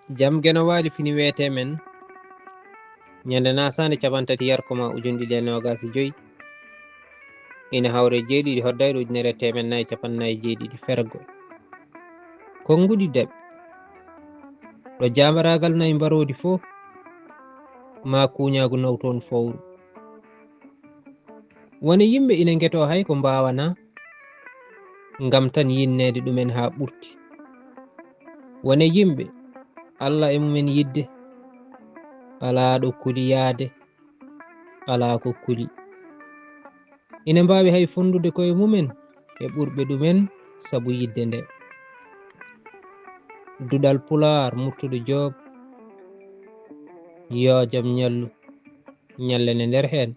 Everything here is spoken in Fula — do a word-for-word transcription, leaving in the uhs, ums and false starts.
Jam Geno Waali fini weete men, ñande nasaande capantati yarko ma ujunɗiɗi e noogas e joy, ina hawre jeeɗiɗi hoddayɗo ujunere e teemen nayi capannay e jeeɗiɗi fergo. Konnguɗi daɓi. Ɗo jaambaraagal nayi mbaroodi fof, ma kuuñaagu nawtoon fowru. Wone yimɓe ina ngetoo hay ko mbaawanaa, ngam tan yinneede ɗumen haa ɓurti. Wone yimɓe, Alla e mumen yidde, alaa ɗo kuli yaade, alaa ko kuli. Ina mbaawi hay fonndude koye mumen e ɓurɓe ɗumen sabu yidde nde. Duɗal Pulaar, Murtuɗo Joob, yoo jam ñallu, ñallene nder heen.